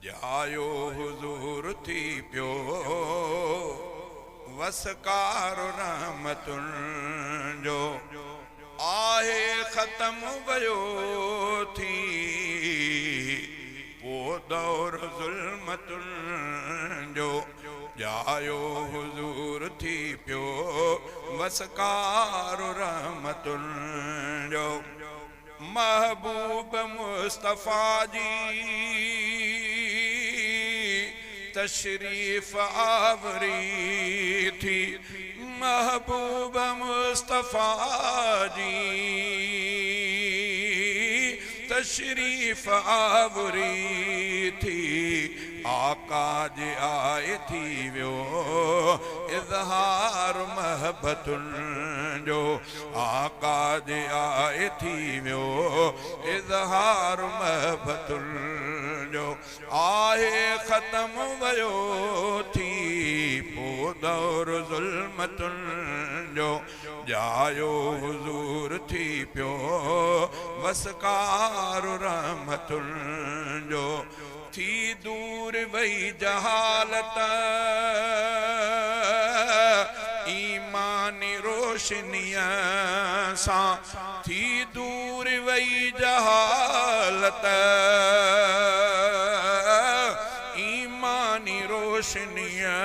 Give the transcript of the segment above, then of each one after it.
ڄايو حضور ٿي پيو وسڪار رحمتن جو آهي ختم ويو ٿي پو دور ظلمتن جو ڄايو حضور ٿي پيو وسڪار رحمتن جو. محبوب مصطفيٰ جي تشريف آوري ٿي محبوب مصطفيٰ جي تشريف آوري ٿي آقا جي آئي ٿي ويو اظهار محبتن جو آقا جي آئي ٿي ويو اظهار محبتن جو آهي ختم ويو ٿي پو دور ظلمتن جو ڄايو حضور ٿي پيو وسڪار رحمتن جو ٿي دور وئي جهالت ايماني روشنيء سان ٿي دور وئي جهالت ايماني روشنيء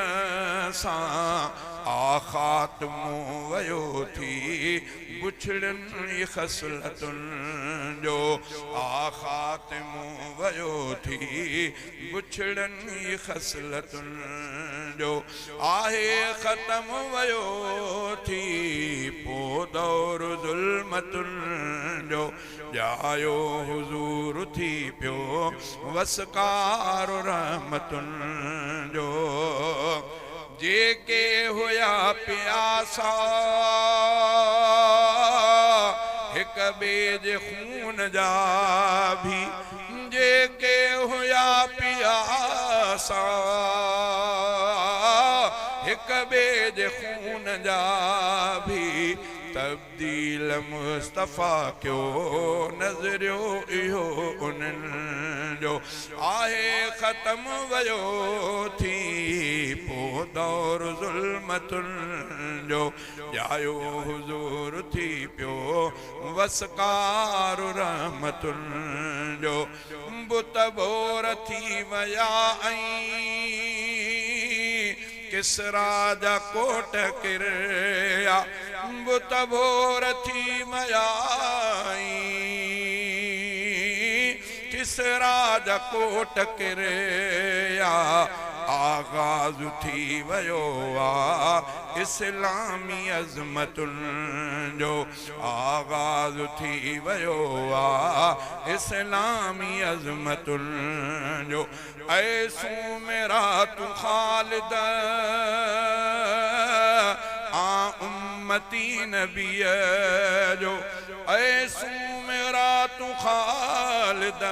سان آ خاتمو ويو ٿي بڇڙين خصلتن جو آ خاتمو ويو ٿي بڇڙن خصلتن جو آهي ختم ويو ٿي پو دور ظلمتن جو ڄايو حضور ٿي پيو وسڪار رحمتن جو جيڪي هيا پياسا هڪ ٻئي جي خون جا ڀي جيڪي هيا پياسا هڪ ٻئي جي خون جا ڀي تبديل مصطفيٰ ڪيو نظريو اهو انهن جو آهي ختم ويو ٿي پو دور ظلمتن جو ڄايو حضور ٿي پيو وسڪار رحمتن جو بت ڀور ٿي ويا ۽ ڪسريٰ جا ڪوٽ ڪريا بت ڀور ٿي ويا ۽ ڪسريٰ جا ڪوٽ ڪريا آغاز ٿي ويو آ اسلامي عظمتن جو آغاز ٿي ويو آ اسلامي عظمتن جو اي سومرا تون خالد آن امتي نبيء جو اي سومرا تون خالد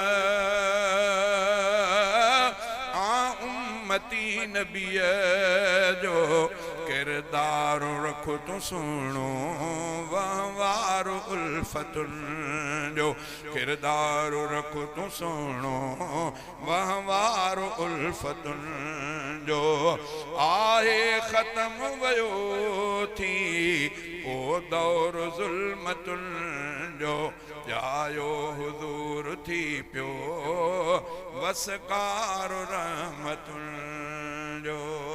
آن امتي نبيء جو ڪردار رک تون سهڻو وهنوار الفتن جو ڪردار رک تون سهڻو وهنوار الفتن جو آهي ختم ويو ٿي پو دور ظلمتن جو ڄايو حضور ٿي پيو وسڪار رحمتن جو.